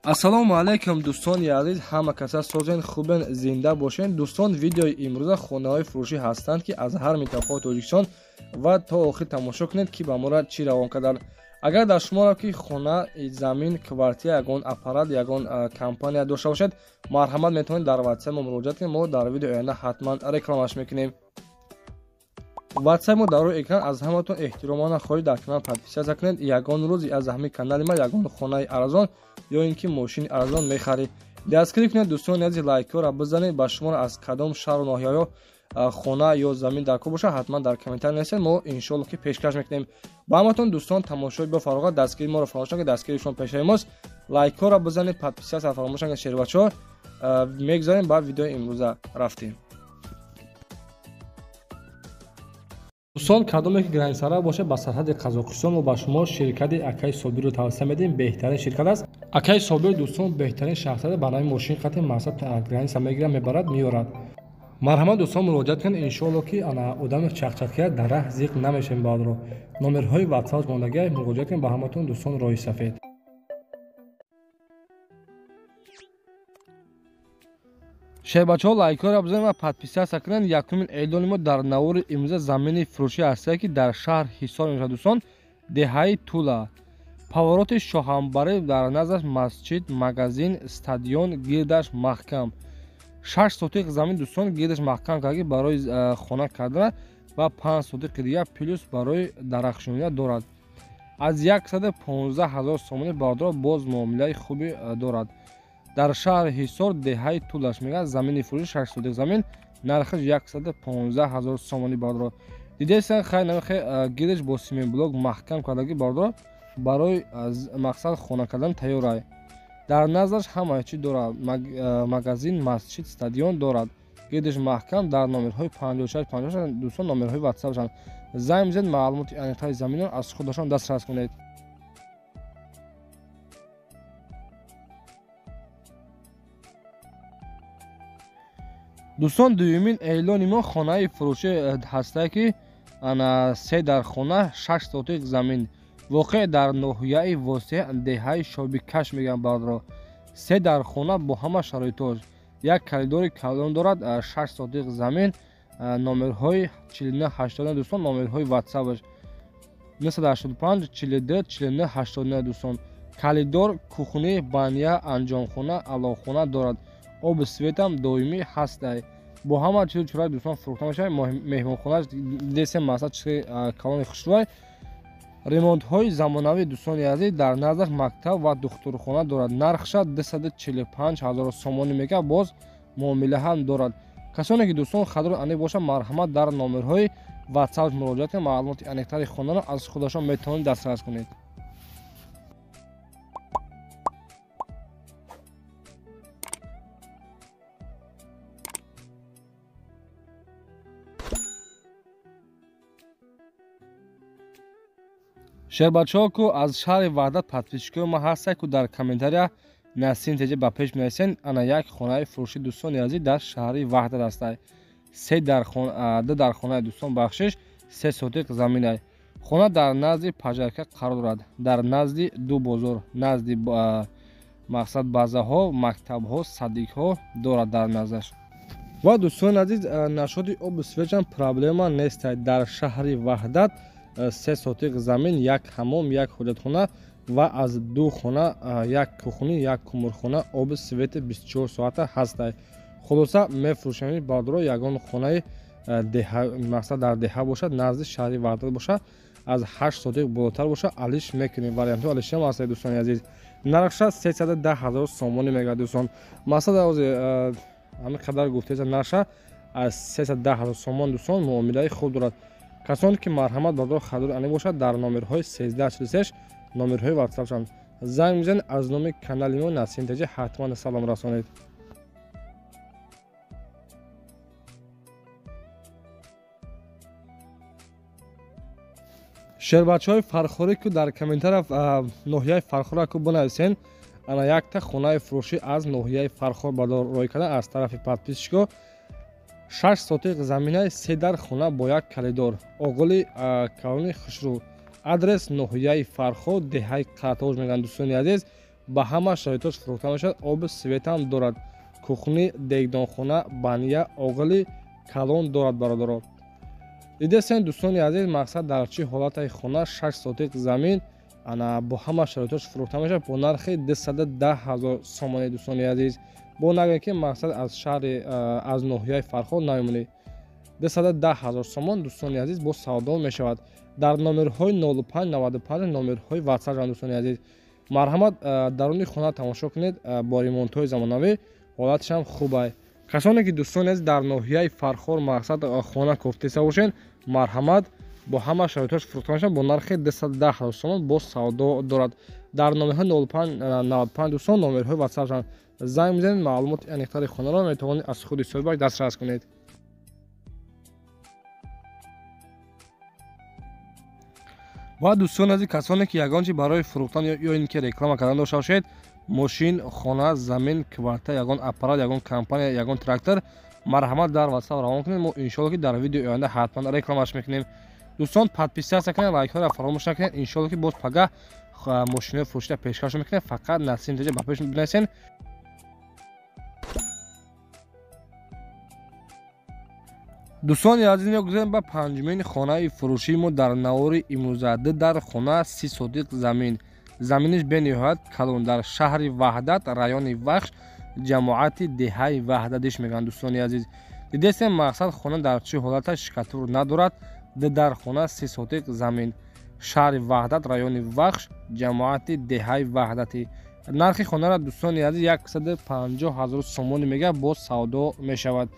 Ассалому алайкум дӯстони азиз, ҳама каса созен, хубен, зинда бошен. Дӯстон, видеои имрӯза хонаҳои фурӯшӣ ҳастанд, ки аз ҳар минтақаи Тоҷикистон ва то охир тамошо кунед, ки ба мора чӣ равон карданд. Агар дар шуморо ки хона, замин, квартира, ягон аппарат, ягон компания дошта бошед, марҳамат метавонед дар WhatsApp мо муроҷиат кунед. Мо дар видеои оянда ҳатман рекламаш мекунем. WhatsApp мо дар рӯи экран. Аз ҳаматон эҳтиромона хоҳиш, дар канал подписаться кунед. Ягон рӯз аз ҳамин канали ма ягон хонаи арзон ё ин ки мошини арзон мехаред. Дастгирӣ кунед дӯстони азиз, лайкҳоро бизанед. Ба шуморо аз кадом шаҳру ноҳияҳо хона ё замин дар кор бошад, ҳатман дар комментарий нависед, мо иншоалло ки пешкаш мекунем. Ба ҳаматон дӯстон тамошои бо фароғат, дастгирии моро фаромӯш накунед, дастгирии шумо пешаи мост. Лайкҳоро бизанед, подписаться фаромӯш накунед. Шербачаҳо, мегузарем ба видеои имрӯза, рафтем. Дӯстон, кадоме ки границара бошад ба сарҳади Қазоқистон, мо ба шумо ширкати Акаи Собирро тавсия медиҳем. Беҳтарин ширкат аст Акаи Собир. Дӯстон, беҳтарин шахсият ба нави мошин қати мақсад граница мегирад, мебарад, меорад. Марҳамат дӯстон, муроҷиат кунед. Иншоалло ки ана одами чақчақия дар раҳ зиқ намешавем. Баъдро номерҳои ватсап мондагия, муроҷиат кунед. Ба ҳаматон дӯстон роҳи сафед. Шербачаҳо, лайкҳоро бизанед ва подписаться кунед. Якумин эълони мо дар навори имрӯза замини фурӯшӣ ҳастае, ки дар шаҳр Ҳисор мешавад дӯстон, деҳаи Тула, повороти Шоҳамбарӣ, дар наздаш масҷид, магазин, стадион, гирдаш маҳкам. 6 сотиқ замин дӯстон, гирдаш маҳкам карда барои хона кардана ва 5 сотиқи дигар плюс барои дарахтшинония дорад. Аз 115 000 сомонӣ бародаро боз муомилаи хубе дорад. Дар шаҳри Ҳисор, деҳаи Тулаш мегӯяд, замини фурӯши 6 сотиқ замин, нархаш 115 000 сомонӣ бародаро. Дидесан хай намехе гирдаш бо сементблок маҳкам кардагӣ бародаро, барои мақсад хона кардан тайёр. Дар наздаш ҳама чӣ дорад, магазин, масҷид, стадион дорад, гирдаш маҳкам. Дар номерҳои 56 56 дӯстон номерҳои ватсапшанд занг бизанед, маълумоти аниқтари заминро аз худашон дастрас кунед. Дӯстон, дуюмин эълони мо хонаи фурӯшӣ ҳастае, ки ана се дар хона, 6 сотиқ замин, воқеъ дар ноҳияи Восеъ, деҳаи Шобикаш мегӯянд бародаро. Се дар хона бо ҳама шароитош, як коридори калон дорад, 6 сотиқ замин, номерҳои 49 89 дӯстон, номерҳои ватсапаш 985 42 49 89 дӯстон. Коридор, кухни, баня, анҷомхона, алоқхона дорад, оби светам доимӣ ҳастай. Бо ҳама чизу чӯра дӯстон фурӯхта мешавад. Меҳмонхонааш дидесем, масалан чизи калони хушрӯй, ремонтҳои замонавӣ дӯстони азиз. Дар наздаш мактаб ва духтурхона дорад. Нархша 245 000 сомонӣ мегӯяд, боз муомила ҳам дорад. Касоне ки дӯстон хадро аниқ бошад, марҳамат дар номерҳои ватсап муроҷиат кунед, маълумоти аниқтари хонаро аз худашон метавонед дастрас кунед. Шербачаҳо, ку аз шаҳри Ваҳдат подписчикои мо ҳастанд, ку дар комментария Насим теҷа ба пеш менависен. Ана як хонаи фурӯшӣ дӯстони азиз дар шаҳри Ваҳдат ҳастанд. Ду дар хонаи дӯстон, бахшиш, 3 сотиқ заминай. Хона дар назди пажарка қарор дорад, дар назди ду бозор, назди мақсад базаҳо, мактабҳо, садикҳо дорад дар наздаш. Ва дӯстони азиз, нашоди обу светам проблема нест. Дар шаҳри Ваҳдат 3 сотиқ замин, як ҳамом, як ҳоҷатхона ва аз ду хона, як кухни, як кумурхона, оби свети 24 соата ҳастай. Хулоса мефурӯшем бародаро, ягон хонаи деҳа, мақсад дар деҳа бошад, назди шаҳри Ваҳдат бошад, аз 8 сотиқ болотар бошад, алиш мекунем. Вариантҳо алишам ҳастай дӯстони азиз. Нархша 310 000 сомонӣ мегӯяд дӯстон. Мақсад ҳамин қадар гуфтеса, нархша аз 310 000 сомон дӯстон муомилаи хуб дорад. Касоне ки марҳамат бародаро хадори аниқ бошад, дар номерҳои 13 46 номерҳои ватсапшанд занг мезанед. Аз номи канали мо Насим теҷа ҳатман салом расонед. Шербачаҳои Фархорӣ, ку дар комментария ноҳияи Фархора ку бинависен. Ана якта хонаи фурӯшӣ аз ноҳияи Фархор бадор рой кардан аз тарафи подписчико. 6 сотиқ заминаи, се дар хона бо як коридор, оғоли калони хушрӯ. Адрес ноҳияи Фархор, деҳаи Қаратош мегӯянд дӯстони азиз. Ба ҳама шароитош фурӯхта мешавад, оби светам дорад. Кухни, дегдонхона, баня, оғили калон дорад бародаро. Дидесен дӯстони азиз, мақсад дар чӣ ҳолатаи хона, 6 сотиқ замин, ана бо ҳама шароитош фурӯхта мешавад бо нархи 210 000 сомонӣ дӯстони азиз. Бо нагӯем ки мақсад аз шаҳри аз ноҳияи Фархор намемонӣ. 210 000 сомон дӯстони азиз бо савдо мешавад. Дар номерҳои 05 95 номерҳои WhatsApp дӯстони азиз. Марҳамат, даруни хона тамошо кунед, бо ремонтҳои замонавӣ, ҳолатшам хубай. Касоне ки дӯстони азиз дар ноҳияи Фархор мақсад хона кофтеса бошед, марҳамат, бо ҳама шароитош фурӯхта мешавад бо нархи 210 000 сомон бо савдо дорад. Дар номерҳои 05 95 дӯстон номерҳои WhatsApp занг мезанед, маълумоти аниқтари хонаро метавонед аз худи соҳибаш дастрас кунед. Ва дӯстони азиз, касоне ки ягон чи барои фурӯхтан ё ин ки реклама кардан дошта бошед, мошин, хона, замин, квартира, ягон аппарат, ягон компания, ягон трактор, марҳамат дар WhatsApp равон кунед. Мо иншоалло ки дар видеои оянда ҳатман рекламаш мекунем. Дӯстон, подписаться кунед, лайкҳоро фаромӯш накунед. Иншоалло ки боз пагаҳ мошинои фурӯшида пешкаш мекунем. Фақат Насим Теҷа ба пеш бинависен. Дӯстони азиз, мегузарем ба панҷумин хонаи фурӯшии мо дар навори имрӯза. Ду дар хона, 30 сотиқ замин. Заминиш бениҳоят калон, дар шаҳри Ваҳдат, райони Вахш, ҷамоати деҳаи Ваҳдатиш мегӯянд дӯстони азиз. Дидестем мақсад хона дар чӣ ҳолата, шикатур надорад. Ду дар хона, 30 сотиқ замин, шаҳри Ваҳдат, райони Вахш, ҷамоати деҳаи Ваҳдатӣ. Нархи хонаро дӯстони азиз 150 000 сомонӣ мегӯяд, боз савдо мешавад.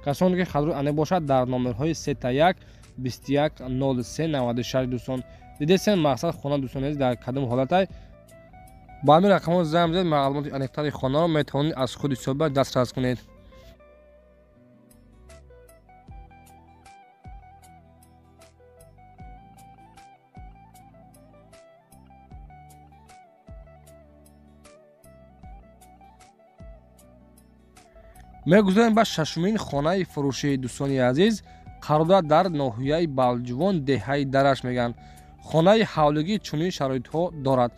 Касоне ки хадруи ане бошад, дар номерҳои 31 21 03 96 дӯстон. Дидесен мақсад хона дӯстони азиз дар кадом ҳолатай. Ба ҳамин рақамҳо занг бизанед, маълумоти аниқтари хонаро метавонед аз худи соҳибаш дастрас кунед. Мегузарем ба шашумин хонаи фурӯшии дӯстони азиз. Қарор дар ноҳияи Балҷувон, деҳаи Дараш мегӯянд. Хонаи ҳавлигӣ чунин шароитҳо дорад.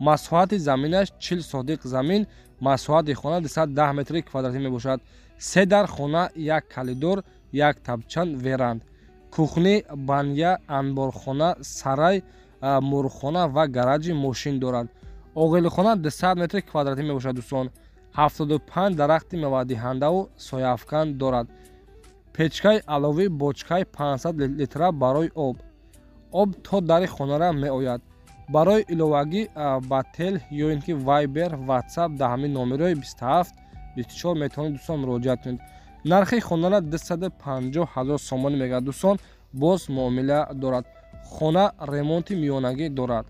Масоҳати заминаш 40 сотиқ замин, масоҳати хона 210 метри квадратӣ мебошад. Се дар хона, як калидор, як табчан, веранд, кухни, баня, анборхона, сарай, мурғхона ва гараҷи мошин дорад. Оғилхона 200 метри квадратӣ мебошад дӯстон. 75 дарахти мевадиҳандаву сояафкан дорад. Печкаи аловӣ, бочкаи 500 литра барои об. Об то дари хонара меояд. Барои иловагӣ ба тел ё ин ки Viber, WhatsApp дар ҳамин номерҳои 27 24 метавонед дӯстон муроҷиат кунед. Нархи хонара 250 000 сомонӣ мегӯяд дӯстон, боз муомила дорад. Хона ремонти миёнагӣ дорад.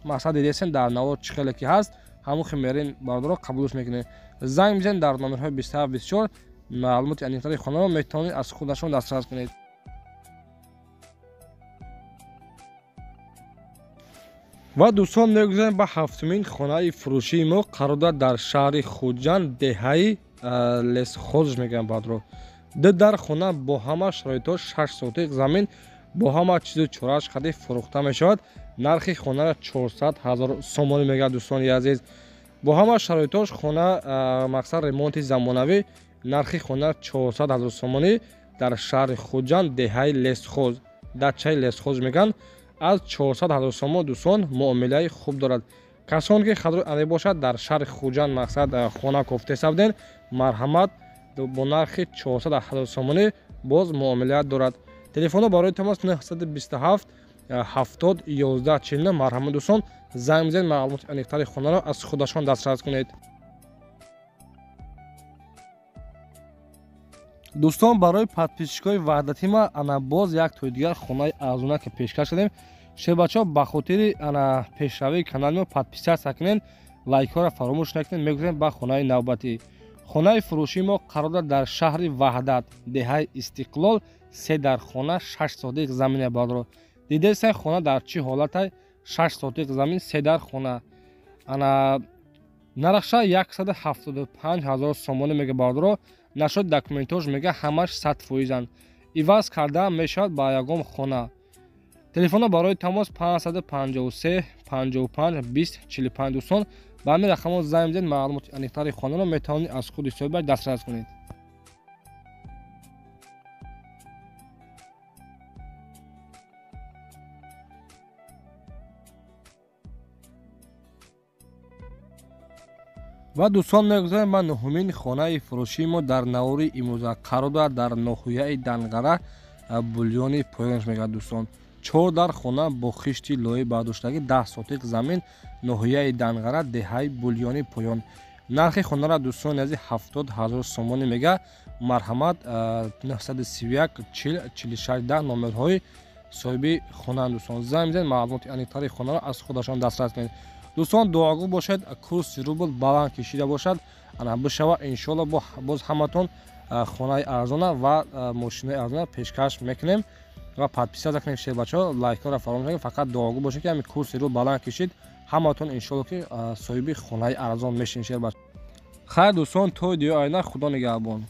Мақсад дидесен дар навор чӣ хеле ки ҳаст, ҳамон химерин бародаро қабулш мекунед. Занг мезанед дар номерҳои 27 24, маълумоти аниқтари хонаро метавонед аз худашон дастрас кунед. Ва дӯстон, мегузарем ба ҳафтумин хонаи фурӯшии мо. Қарор дорад дар шаҳри Хуҷанд, деҳаи Лесхоз мегӯянд бародаро. Ду дар хона бо ҳама шароитҳо, 6 сотиқ замин, бо ҳама чизу чорааш қади фурӯхта мешавад. Нархи хонаро 400 000 сомонӣ мегӯяд дӯстони азиз. Бо ҳама шароитҳош хона мақсад ремонти замонавӣ, нархи хона 400 000 сомонӣ дар шаҳри Хуҷанд, деҳаи Лесхоз, дачаи Лесхоз мегӯянд. Аз 400 000 сомон дӯстон муомилаи хуб дорад. Касоне ки хадруи ане бошад, дар шаҳри Хуҷанд мақсад хона кофтеса буден, марҳамат, бо нархи 400 000 сомонӣ боз муомила дорад. Телефонҳо барои тамос 927 70 11 49. Марҳамат дӯстон, занг бизанед, маълумоти аниқтари хонаро аз худашон дастрас кунед. Дӯстон, барои подписчикои ваҳдатӣ ма ана боз як тои дигар хонаи арзона ки пешкаш кардем. Шербачаҳо, ба хотири ана пешравии канали мо подписаться кунед, лайкҳоро фаромӯш накунед. Мегузарем ба хонаи навбатӣ. Хонаи фурӯшии мо қарор дорад дар шаҳри Ваҳдат, деҳаи Истиқлол, се дар хона, 6 сотиқ замине бародаро. Дидесай хона дар чӣ ҳолатай? 6 сотиқ замин, се дар хона. Ана нархша 175 000 сомонӣ мега бародаро. Нашуд документош мега ҳамаш 100%-анд. Иваз карда мешавад ба ягон хона. Телефонҳо барои тамос 553 55 20 45 дӯстон, Ба ҳамин рақамҳо занг бизанед, маълумоти аниқтари хонаро метавонед аз худи соҳибаш дастрас кунед. Ва дӯстон, мегузарем ба нуҳумин хонаи фурӯшии мо дар навори имрӯза. Қарор дорад дар ноҳияи Данғара, Булёни поёнаш мегӯяд дӯстон. 4 дар хона бо хишти лои бардоштагӣ, 10 сотиқ замин, ноҳияи Данғара, деҳаи Булёни поён. Нархи хонара дӯстони азиз 70 000 сомонӣ мега. Марҳамат, 931 40 46 10 номерҳои соҳиби хона дӯстон. Занг бизанед, маълумоти аниқтари хонаро аз худашон дастрас кунед. Дӯстон, дуогӯ бошед, курси рубл баланд кишида бошад, ана бишава иншоалло боз ҳаматон хонаи арзона ва мошинаи арзона пешкаш мекунем ва подписаться кунед шербачаҳо, лайкҳоро фаромӯш накунед. Фақат дуогӯ бошед, ки ҳамин курси рубл баланд кишид, ҳаматон иншоалло ки соҳиби хонаи арзон мешин шербача. Хайр дӯстон, то видеои оянда, худо нигаҳбон.